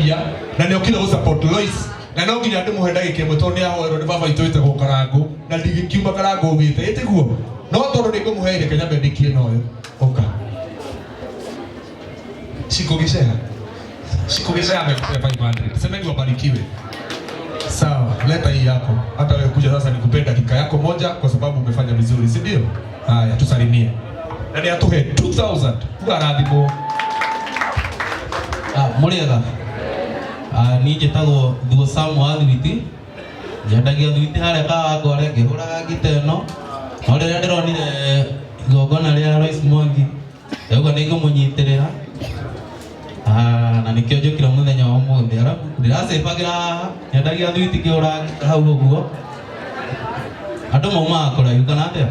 Endagia na nĩ okire gũ support Lois na no nginya ndĩmũhe ndagĩka ĩmwe tondũ nĩ ahoerwo nĩ baba witũ wĩtagwo Karangũ na ndingĩkiuma Karangũ ugĩte ĩtiguo no tondũ nĩ ngũmũhe reke nyambe ndĩkie noyo ũka Shikugishea. Shikugishea amekupea 500. Semeni wabarikiwe. Sawa, leta hii yako. Hata wewe kuja sasa nikupee dakika yako moja kwa sababu umefanya vizuri, si ndio? Haya, tusalimie. Na ni atuhe 2000. Ugarathimwo. Ah, mũrĩega. Ah, niĩ njĩtagwo Thuo Sam wa Thwiti. Nyendagia thwiti harĩa Kawangware ngĩhũraga ngita ĩno. No rĩrĩa ndĩronire igongona rĩa Lois Mwangi ndauga nĩ ngũmũnyitĩrĩra. Ah, na nĩkĩo njũkire mũthenya wa ũmũthĩ. Arabu ndĩracĩbagĩra haha nyendagia thwiti ngĩhũraga ngita hau ũguo. Andũ maumaga kũraihu kana atĩa?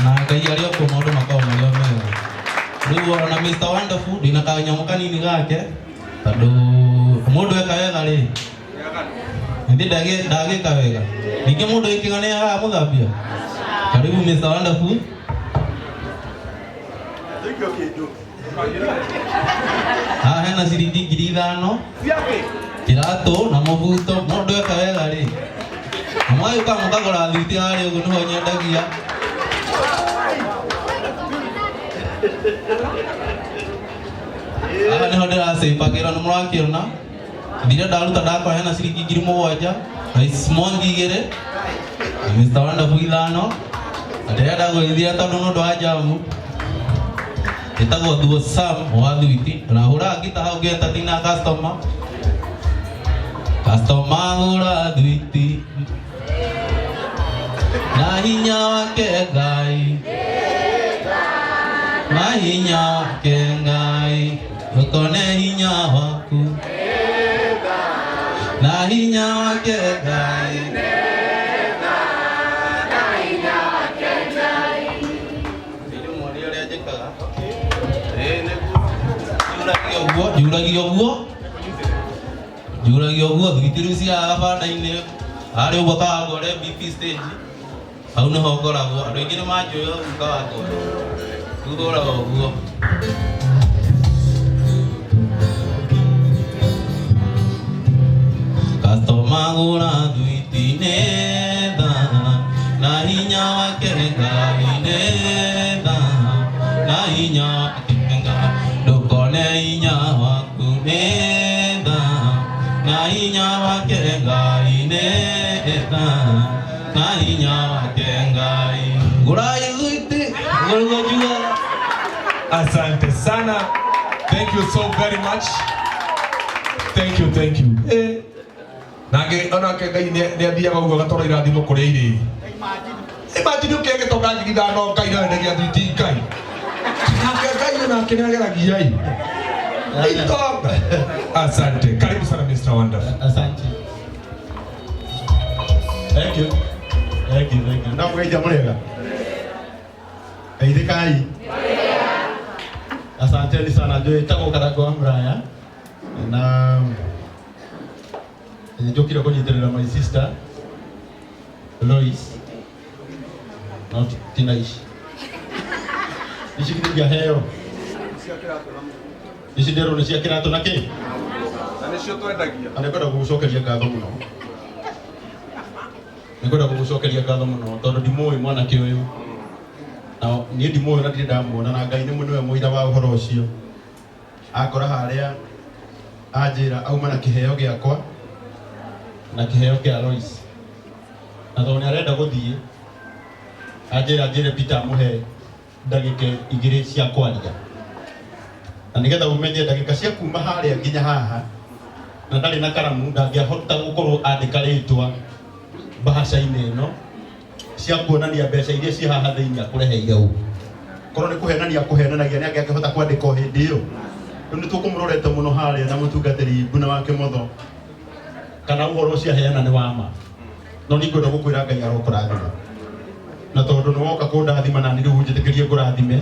Na Ngai arĩ o kuo maũndũ makoragwo marĩ o mega. Rĩu ona Mr. Wonderful ndĩna kanyamũ kanini gake tondũ mũndũ eka wega rĩ Ningĩ ndagĩka wega. Ningĩ mũndũ ĩkĩga nĩ agaga mũthambia. Karibu Mr. Wonderful. Haha hena ciringi 5,000. Kiratũ na mũbuto. Mũndũ eka wega rĩ. Na mwagĩũka mũkagũra thuti harĩa ũguo nĩho nyendagia. Haha nĩho ndĩracĩbagĩra nĩ mũrakĩona. Thire ndaruta ndakora hena ciringi 7,000 na Mwangi 2 na Mr. Wonderful 5 na ndĩrenda gwĩthira tondũ nĩ ũndũ wa jamu ĩtagwo Thuo Sam wa Thwiti na hũraga ngita hau ngĩentertain na customer customer hũra thwiti na hinya wake Ngai na hinya wake Ngai ũkone hinya waku na hinya wake Ngai. Njuragia ũguo njuragia ũguo thwiti rĩu ciaga gabanda-inĩ harĩa ũguo Kawangware BP stage hau nĩho ngoragwo andũ aingĩ nĩ manjũĩ hau Kawangware rĩu hũraga ũguo. Customer gũra thwiti nĩ tha na hinya wake Ngai nĩ tha na hinya wake Ngai ndũkone hinya waku nĩ tha na hinya wake Ngai nĩ tha na hinya wake Ngai gũrai thwiti ũguo njugaga. Asante sana. Thank you so very much. Thank you, thank you. Eh. Nake onake Ngai nĩ athiaga ũguo agatwara irathimo kũrĩa irĩ. Imagine ũkĩgĩa gĩtonga 5,000 Ngai na wendagia thwiti Ngai. Nake Ngai onake nĩ ageragia ĩ. Itonga. Asante. Karibu sana Mr. Wonderful. Asante. Thank you. Thank you, thank you. No mũgeithia mũrĩega. Geithĩkai. Asanteni sana. Njũĩ njĩtagwo Karangũ wa Mũraya na njũkire kũnyitĩrĩra my sister Lois no ti na ici ici githĩ ndiaheo ici nderwo nĩ cia kĩratũ na kĩ na nĩcio twendagia. Na nĩngwenda gũgũcokeria ngatho mũno nĩngwenda gũgũcokeria ngatho mũno tondũ ndimũĩ mwanake ũyũ na niĩ ndimũĩ na ndirĩ ndamuona na Ngai nĩ nĩwe mũira wa ũhoro ũcio akora harĩa anjĩra auma na kĩheo gĩakwa na kĩheo kĩa Lois na tondũ nĩ arenda gũthiĩ anjĩra njĩre Peter amũhe ndagĩka 2 cia kwaria na nĩgetha ũmenye ndagĩka cia kuma harĩa nginya haha na ndarĩ na karamu ndangĩahota gũkorwo andĩka rĩtwa mbahaca-inĩ ĩno cia kuonania mbeca iria ciĩ haha thĩinĩ akũreheire ũũ korwo nĩ kũhenania kũhenanagia nĩ angĩakĩhota kwandĩka o hĩndĩ ĩyo rĩu nĩ tũkũmũrorete mũno harĩa na mũtungatĩri Mbuna wa Kĩmotho kana ũhoro ũcio aheana nĩ wa ma no nĩ ngwenda gũkwĩra Ngai arokũrathima na tondũ nĩ woka kũndathima na niĩ rĩu njĩtĩkĩrie ngũrathime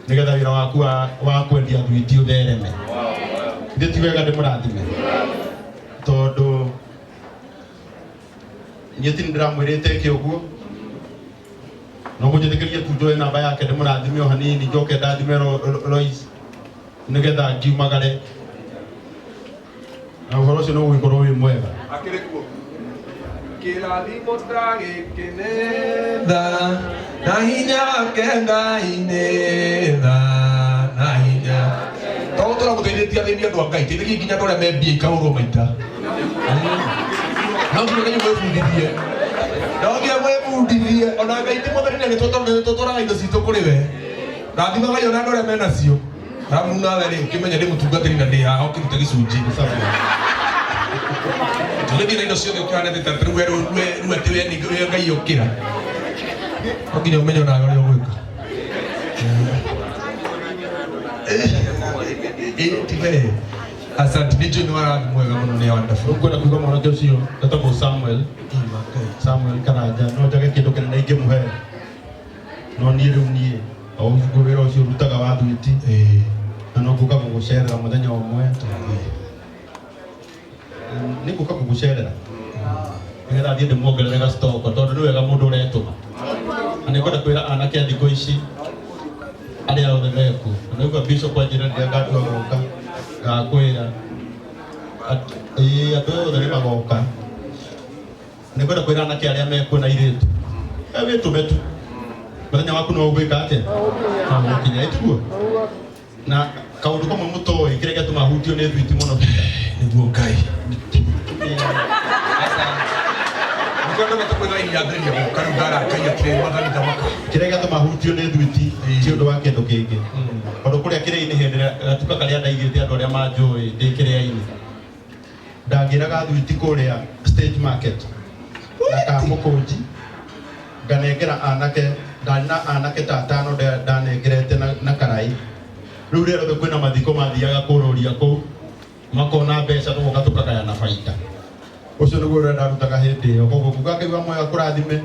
nĩgetha wĩra waku wa kwendia thwiti ũthereme ithe ti wega ndĩmũrathime tondũ niĩ ti ndĩramwĩrĩte ĩke ũguo no mũnjĩtĩkĩrie tu njoe namba yake ndĩmũrathime o hanini njoke ndathime Lois nĩgetha ngiumagare. Na ũhoro ũcio nĩ ũgũgĩkorwo wĩ mwega. Akĩrĩ kuo. Kĩrathimo ta gĩkĩ nĩ tha na hinya wake Ngai nĩ tha na hinya tondũ tũramũteithĩtie athĩni andũ a Ngai teithagia nginya andũ arĩa me mbia ikahũrwo maita. No nginya Ngai mwĩbundithie, no nginya mwĩbundithie ona Ngai ti mũtheri na nĩtũtwaraga indo citũ kũrĩ we. Rathimagai ona andũ arĩa menacio. Ramu nawe rĩ ũkĩmenya ndĩ mũtungatĩri na ndĩ haha ũkĩruta gĩcunjĩ. Tũgĩthiĩ na indo ciothe ũkĩhana ta rĩu we rĩu atĩ we nĩ we Ngai ũkĩra. No nginya ũmenye onawe ũrĩa ũgwĩka. Ĩ ti we. Asante, nĩ njũĩ nĩ warathi mwega mũno, nĩ wonderful. Rĩu ngwenda kuga mwanake ũcio etagwo Samuel. Ima Ngai. Samuel Karanja no njage kĩndũ kĩnene ingĩmũhe, no niĩ rĩu niĩ o ũguo wĩra ũcio rutaga wa thwiti Ĩĩ. na no ngũka gũgũcerera mũthenya ũmwe, nĩ ngũka gũgũcerera nĩgetha thiĩ ndĩmuongerere gacitoko tondũ nĩ wega mũndũ ũretũma. Na nĩ ngwenda kwĩra anake a thikũ ici arĩa othe mekuo, na nĩguo bishop anjĩra rĩrĩa ngatua gũka ngakwĩra ĩĩ andũ aya othe nĩ magoka. Nĩ ngwenda kwĩra anake arĩa mekuo na airĩtu, we wĩtũme tu, mũthenya waku no ũgwĩka atĩa, no ũgũkinya ĩtiguo. Na kaũndũ kamwe mũtoĩ kĩrĩa gĩatũma hutio nĩ thwiti mũno Peter. Nĩguo Ngai. Nĩkĩo andũ metagwo iraini yambĩrĩria gũka rĩu ndarakaia atĩrĩ Mwathani thamaka. Kĩrĩa gĩatũma hutio nĩ thwiti ti ũndũ wa kĩndũ kĩngĩ, tondũ kũrĩa kĩrĩa-inĩ hĩndĩ ĩrĩa gatuka karĩa ndaigĩte andũ arĩa manjũĩ ndĩ kĩrĩa-inĩ ndangĩraga thwiti kũrĩa stage market na kamũkũnji nganengera anake, ndarĩ na anake ta atano ndanengerete na karai. Rĩu rĩrĩa rĩothe kwĩna mathiko mathiaga kũrũria kũu makona mbeca tũgoka tũkagayana baita. Ũcio nĩguo ũrĩa ndarutaga hĩndĩ ĩyo. Koguo nguga Ngai wa muoyo akũrathime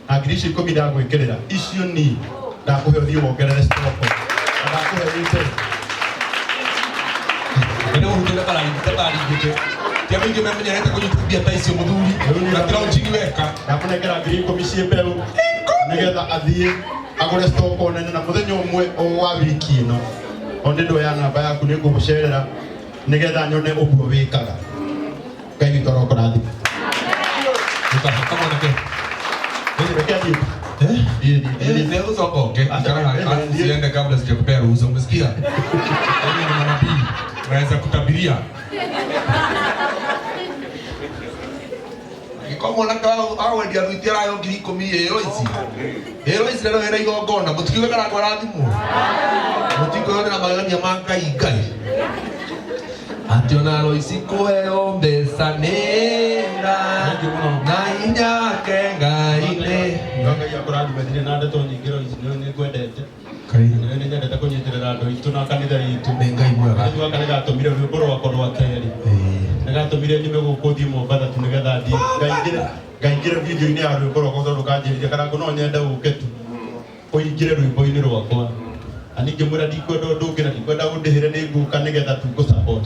na ngiri icio ikũmi ndagwĩkĩrĩra icio ni ndakũhe ũthiĩ wongerere stoko na ndakũhe wĩte. Nĩ mũhunjia ndakaringĩte. Ti andũ aingĩ memenyerete kũnyita mbia ta icio mũthuri na ti launching weka. Ndakũnengera ngiri ikũmi ciĩ mbeũ nĩgetha athiĩ agũre stoko nene na mũthenya ũmwe o wa wiki ĩno o nĩ ndoya namba yaku nĩ ngũgũcerera nĩgetha nyone ũguo wĩkaga. Ngai witũ arokũrathima. Ũka mwanake. Reke athiĩ. Eh? Thiĩ, thiĩ, thiĩ, thiĩ. Nĩ gũcoka ũke. Ikara haha usiende kabla sijakupea ruhusa, umesikia? Mimi ni mwanabii, naweza kutabiria. Angĩkorwo mwanake wa wendia thwiti araheo ngiri ikũmi ĩyo ici. Ĩyo ici rero wĩna igongona, mũtikiuge kana kwarathimwo. Mũtikwĩyonera magegania ma Ngai Ngai. Atĩ ona Loici kũheo mbeca nĩ tha na hinya wake Ngai nĩ. Ngai akũrathime, ndirĩ na ndeto nyingĩ Loici, nĩ ngwendete. Ngai. Nĩ nyendete kũnyitĩrĩra andũ aitũ na kanitha itũ. Nĩ Ngai mwega. Nĩ gaka nĩgatũmire rwĩmbo rwakwa rwa kerĩ. Nĩgatũmire nyume gũkũ thiĩ Mombatha tu nĩgetha thiĩ ngaingĩre video-inĩ ya rwĩmbo rwakwa tondũ kanjĩrire Karangũ no nyende ũke tu ũingĩre rwĩmbo-inĩ rwakwa. Na ningĩ mwĩra ndikwenda ũndũ ũngĩ na ndikwenda ũndĩhĩre, nĩ ngũka nĩgetha tu ngũ-support.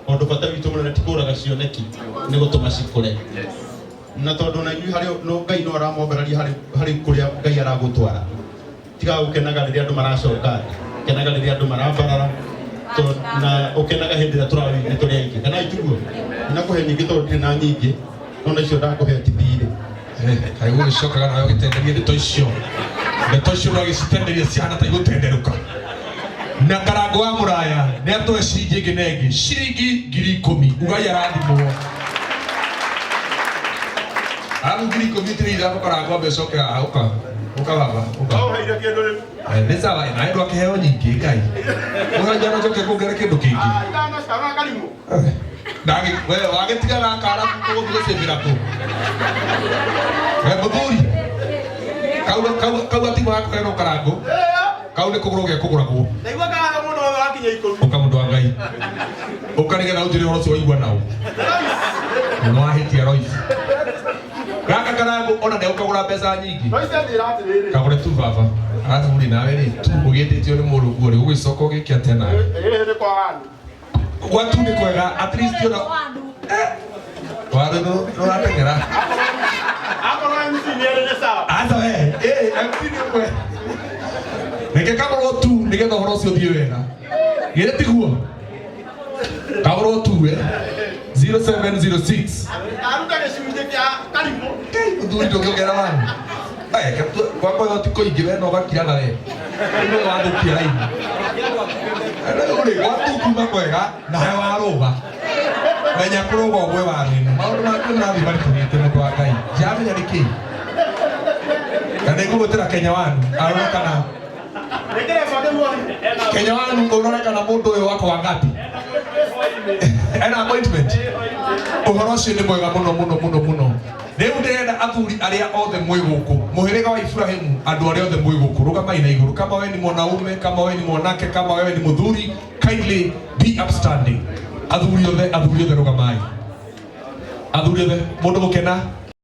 Tondũ bata witũ mũnene ti kũraga cioneki, nĩ gũtũma cikũre. Na tondũ na inyuĩ harĩ no Ngai no aramwambararia harĩ kũrĩa Ngai aragũtwara. Tiga gũkenaga rĩrĩa andũ maracoka thĩ, kenaga rĩrĩa andũ marambarara, na ũkenaga hĩndĩ ĩrĩa tũrawina nĩ tũrĩ aingĩ. Kana itiguo? Ndinakũhe nyingĩ tondũ ndirĩ na nyingĩ, no na icio ndakũhe ti thirĩ. Kaĩ gũgĩcokaga nawe ũgĩtenderia ndeto icio. Ndeto icio no agĩcitenderia cihana ta igũtenderũka. Na Karangũ wa Mũraya nĩ atũhe ciringi ĩngĩ na ĩngĩ, ciringi ngiri ikũmi. Ugai arathimwo. Arabu ngiri ikũmi itirĩ ithano Karangũ ambe ũcoke haha, ũka. Ũka baba, ũka. Ũheire kĩndũ rĩu. Nĩ sawa, na andũ akĩheo nyingĩ Ngai. Ũraigua no njoke kuongerera kĩndũ kĩngĩ. Ithano cia karimũ. We wagĩtiga gaka arabu ũgũthiĩ gũcĩmbĩra kũ? We mũthuri. Kau atigwo gakũheanwo Karangũ. Kau nĩ kũgũrwo gekũgũragwo. Ndaigua kahaha mũno wakinya ikũmi. Ũka mũndũ wa Ngai. Ũka nĩgetha ũnjĩre ũhoro ũcio waigua nao. Nĩ wahĩtia Loice. Gaka Karangũ ona ndegũkagũra mbeca nyingĩ. Loice anjĩra atĩrĩrĩ. Kagũre tu baba. Arabu rĩ nawe rĩ tu ũgĩtĩtio nĩ mũrũguo rĩ ũgĩcoka ũgĩke atĩa nawe? Ĩĩ nĩ kwa wandu. Gwa tu nĩ kwega at least ona waru nũrateng'era. Akorwo MC nĩ arĩ nĩ sawa. Aca we, MC nĩ ũmwe. Reke kagũrwo tu nĩgetha ũhoro ũcio ũthiĩ wega. Githĩ tiguo? Kagũrwo tu we. 0706. Aruta gĩcunjĩ kĩa karimũ. Ngai mũthuri ndũngĩongera wanu. Aya, gwakwa thoti kũingĩ we no ũgakiraga we. Nĩ wathũkia raini. Rĩu rĩ, gwaku kuma kwega nawe warũga. Menya kũrũga ũgwe waru-inĩ. Maũndũ maku nĩ marathiĩ maritũhĩte mũndũ wa Ngai. Ndiramenya nĩkĩ. Na nĩ ngũgwĩtĩra Kenya wanu arore kana Ĩkĩra bage muoni. Kenya wanu ũrore kana mũndũ ũyũ wakwa wangapi. Ena appointment. Ũhoro ũcio nĩ mwega mũno mũno mũno mũno. Rĩu ndĩrenda athuri arĩa othe mwĩ gũkũ, mũhĩrĩga wa Ibrahimu, andũ arĩa othe mwĩ gũkũ, rũgamai na igũrũ. Kama wewe ni mwanaume, kama wewe ni mwanake, kama wewe ni mũthuri, kindly be upstanding. Athuri othe, athuri othe rũgamai. Athuri othe, mũndũ gũkena.